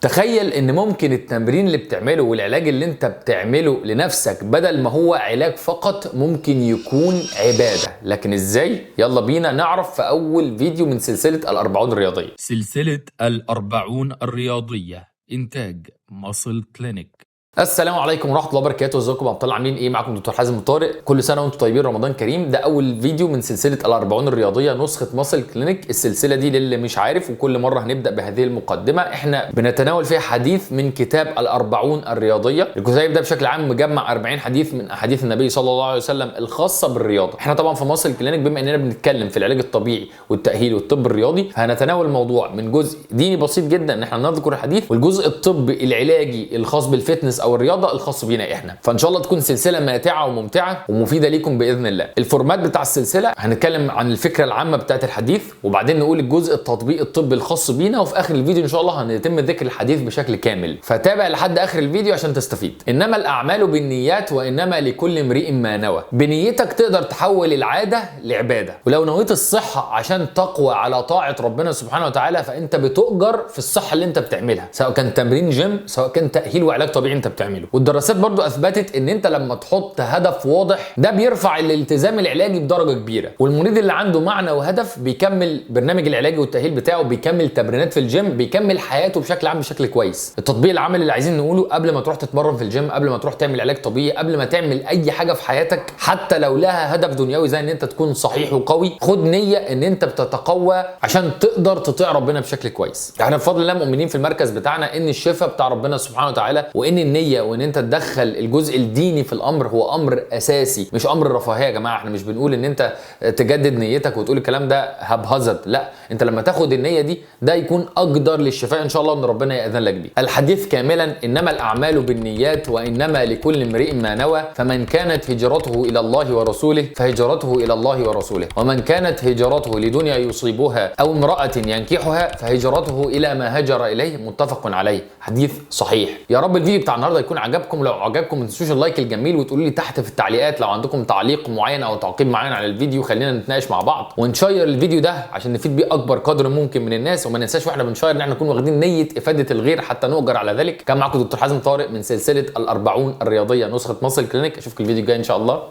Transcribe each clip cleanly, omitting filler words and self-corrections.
تخيل ان ممكن التمرين اللي بتعمله والعلاج اللي انت بتعمله لنفسك بدل ما هو علاج فقط ممكن يكون عبادة. لكن ازاي؟ يلا بينا نعرف في اول فيديو من سلسلة الاربعون الرياضية. سلسلة الأربعون الرياضية، إنتاج Muscle Clinic. السلام عليكم ورحمة الله وبركاته، ازيكم يا ابطال؟ عاملين ايه؟ معاكم دكتور حازم طارق. كل سنة وانتم طيبين، رمضان كريم. ده اول فيديو من سلسلة الاربعون الرياضية نسخه Muscle Clinic. السلسلة دي للي مش عارف، وكل مرة هنبدا بهذه المقدمة، احنا بنتناول فيها حديث من كتاب الاربعون الرياضية. الكتاب ده بشكل عام مجمع 40 حديث من احاديث النبي صلى الله عليه وسلم الخاصة بالرياضة. احنا طبعا في Muscle Clinic بما اننا بنتكلم في العلاج الطبيعي والتاهيل والطب الرياضي، فهنتناول الموضوع من جزء ديني بسيط جدا ان احنا نذكر الحديث، والجزء الطبي العلاجي الخاص بال fitness او الرياضة الخاص بينا احنا. فان شاء الله تكون سلسلة ماتعه وممتعة ومفيدة ليكم باذن الله. ال format بتاع السلسلة هنتكلم عن الفكرة العامة بتاعه الحديث، وبعدين نقول الجزء التطبيقي الطبي الخاص بينا، وفي اخر الفيديو ان شاء الله هنتم ذكر الحديث بشكل كامل. فتابع لحد اخر الفيديو عشان تستفيد. انما الاعمال بالنيات وانما لكل امرئ ما نوى. بنيتك تقدر تحول العادة لعباده، ولو نويت الصحة عشان تقوى على طاعة ربنا سبحانه وتعالى فانت بتؤجر في الصحة اللي انت بتعملها، سواء كان تمرين جيم، سواء كان تاهيل وعلاج طبيعي انت بتعمله. والدراسات برضو اثبتت ان انت لما تحط هدف واضح ده بيرفع الالتزام العلاجي بدرجة كبيرة، والمريض اللي عنده معنى وهدف بيكمل برنامج العلاجي والتاهيل بتاعه، بيكمل تمرينات في الجيم، بيكمل حياته بشكل عام بشكل كويس. التطبيق العملي اللي عايزين نقوله، قبل ما تروح تتمرن في الجيم، قبل ما تروح تعمل علاج طبيعي، قبل ما تعمل اي حاجة في حياتك حتى لو لها هدف دنيوي زي ان انت تكون صحيح وقوي، خد نيه ان انت بتتقوى عشان تقدر تطيع ربنا بشكل كويس. احنا بفضل الله مؤمنين في المركز بتاعنا ان الشفاء بتاع ربنا سبحانه وتعالى، وان النية وان انت تدخل الجزء الديني في الامر هو امر اساسي، مش امر رفاهية يا جماعة. احنا مش بنقول ان انت تجدد نيتك وتقول الكلام ده haphazard، لا، انت لما تاخد النية دي ده يكون اقدر للشفاء ان شاء الله، ان ربنا ياذن لك بيه. الحديث كاملا: انما الاعمال بالنيات وانما لكل امرئ ما نوى، فمن كانت هجرته الى الله ورسوله فهجرته الى الله ورسوله، ومن كانت هجرته لدنيا يصيبها او امراة ينكحها فهجرته الى ما هاجر اليه. متفق عليه، حديث صحيح. يا رب الفيديو بتاع النهارده يكون عجبكم. لو عجبكم ما تنسوش ال like الجميل، وتقولوا لي تحت في التعليقات لو عندكم تعليق معين او تعقيب معين على الفيديو، خلينا نتناقش مع بعض، ونشير الفيديو ده عشان نفيد بيه اكبر قدر ممكن من الناس. وما ننساش واحنا بنشير ان احنا نكون واخدين نيه افاده الغير حتى نؤجر على ذلك. كان معاكم دكتور حازم طارق من سلسلة الاربعون الرياضية نسخه Muscle Clinic. اشوفكم الفيديو الجاي ان شاء الله.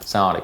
السلام عليكم.